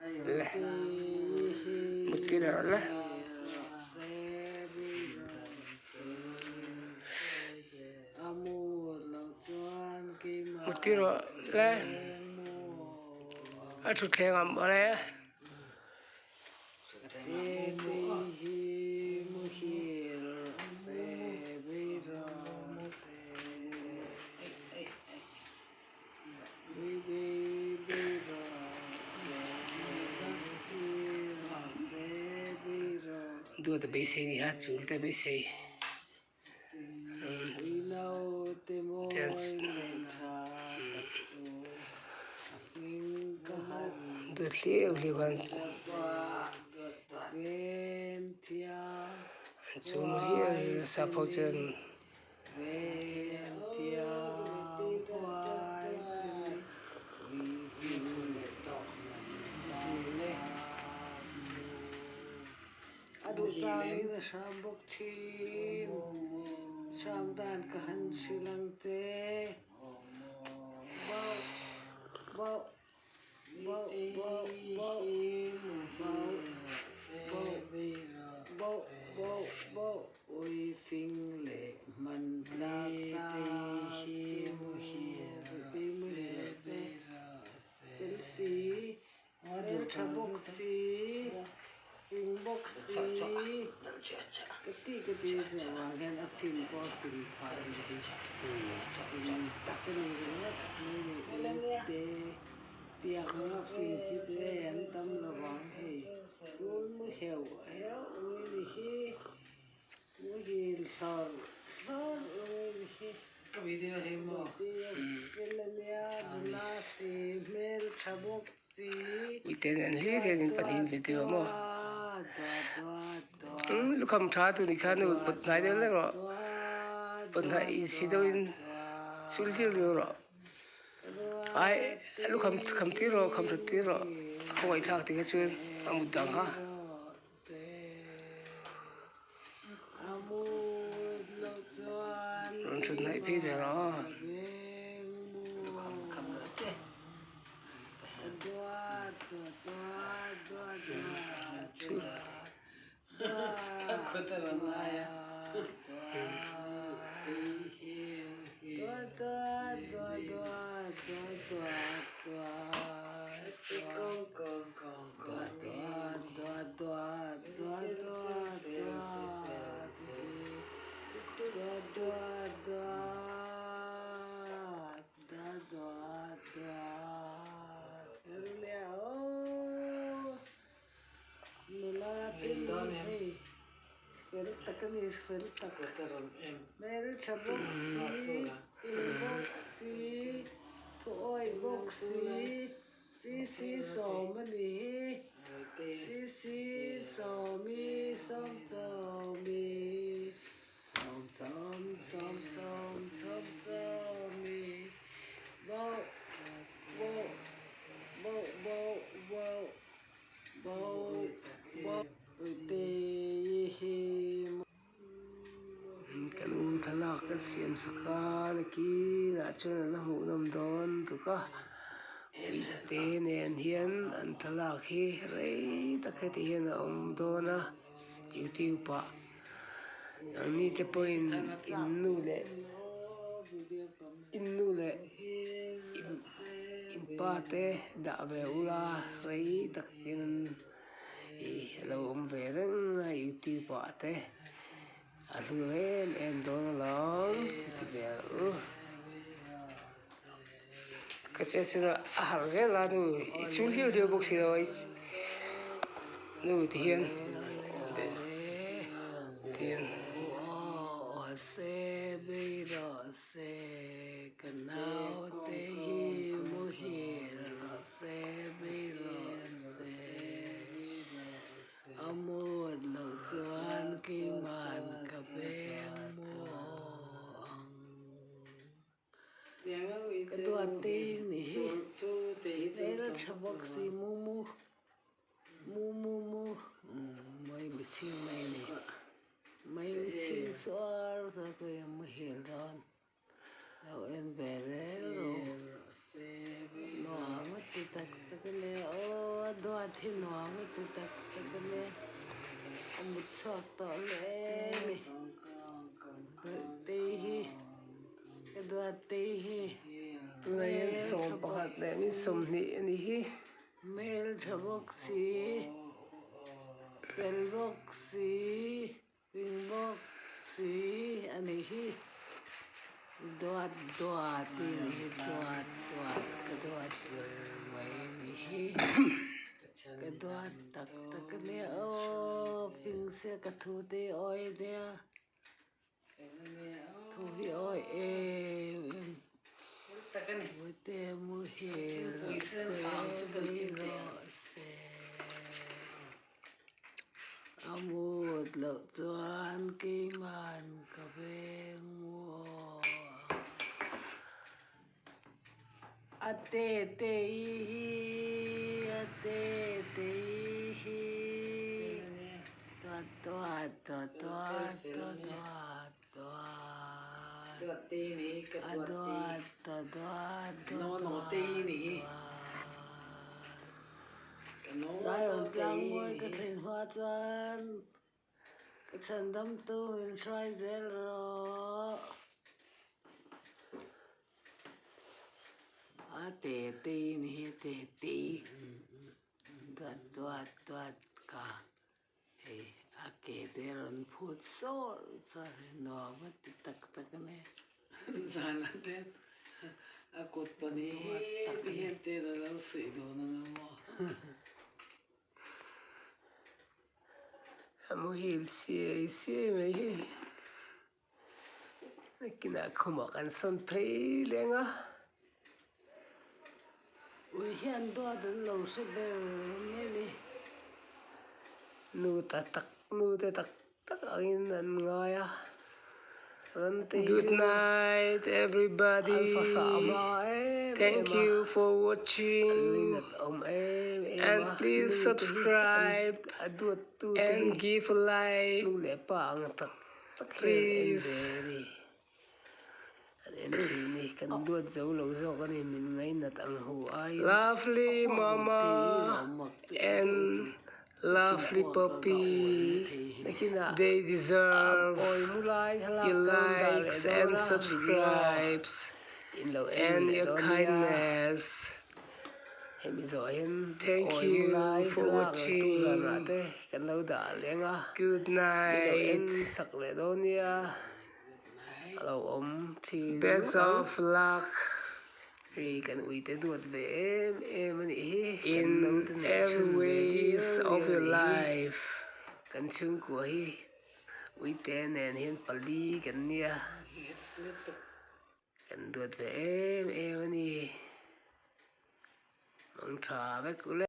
Le mutti leh rawh le. Mutti rawh le a thutthleng ah mawle. Duat a beisei ni ha chul te a beisei duat hliau hliau khan an chhum hliau hliau a sap ho chuan. Uite nen hlir hian in pahnihin video maw lukham tha tu ni khan pawt hnai deuh hlek rawh pawt hnai insi deuhin chul hliau hliau rawh ai lukham kham tir rawh kham that tir rawh a khawngaih thlak ti kha chuan a mut dang kha. Rawn thut hnaih phei ve rawh aw. Kan u thlalak ka siam sak a nakinah chuan an la hmuh nawm dawn tuk a puite nen hian an thlalak hi rei tak heti hian a awm dawn a youtube ah nangni te pawhin in nu leh in nu leh in pa te dah ve ula rei tak hian ih a lo awm ve reng a youtube ah te a hlu em em dawn alawm ti ve ang u ka chet chu a harh zel a nu i chul hliau hliau bawk si lo a nu ti hian ti hian. A mut loh chuan keiman ka veng maw ang. Ka duat te ni hi hmel tha bawk si mu mu mu mu mu mai michhing mai a ni mai michhing suar suar ka muhil dawn. Lo en ve rel rawh. Nuam a ti tak tak a nia aw a duat hi nuam a ti tak tak a nia a mut chhuak tawh hle a ni Duahtei hi ka duattei hi Tunah hian sawm pakhat leh min sawmhnih a ni hi. Hmeltha bawk si fel bawk si. Ring bawk si a nih hi. Duat duat i nih hi duat duat ka duat ber mai a nih hi. Ka duat tak tak a nia aw ping sia ka thu te hi awi nia. Thu hi awi em em. Mute muhil rawh se mui rawh se. A mut loh chuan keiman ka veng mu aw. A te te i hi, a te te i hi, tuat tuat tuat tuat tuat tuat tuat a duat tuat duat tuat tuat tuat. Zion tlang mawi ka thlen hma chuan ka chhandamtu min hruai zel rawh. A te te in hi te te duat duat duat ka hei a ke te rawn phut sawr chuan nuam a ti tak tak a ni. Zana ten a kut pahnih hi ti hian ten a lo suih dun ang a maw. A muhil siai siai mai hi. Nakinah khumah kan sawn phei leng a. Ui hian duat an lo hre ber mai ni. Nu ta tak nu te tak tak angin an ngai a. Ram te hi chu Good night everybody an fahrah a hma em em Thank a. you for An watching linat awm em em and a. please Nu te hi an subscribe a duat tu te and hi give a like nu leh pa ang tak tak hian an en please. ve a ni. An en thin ni. Kan duat zo lo zawk a ni min ngainat ang hu aiin. Lovely mama and lovely puppy Nakinah they deserve awi mu lai thlalak your ka rawn dah leh likes dawn and a video subscribes in lo en and leh your dawn nia. kindness. Hemi zawh hian Thank awi mu you lai for thlalak leh tu zanah watching. te kan lo dah leng a. Good Min lo en night. sak leh dawn nia. A lo awm thin Best ngawt ang. of luck Hei kan uite duat ve em em a nih hi. Kan in naute neih every chhun ve ways diau of diau a your nih hi. life. Kan chhungkua hi uite nen hian pali kan nia. Kan duat ve em em a ni. Mang tha vek ule.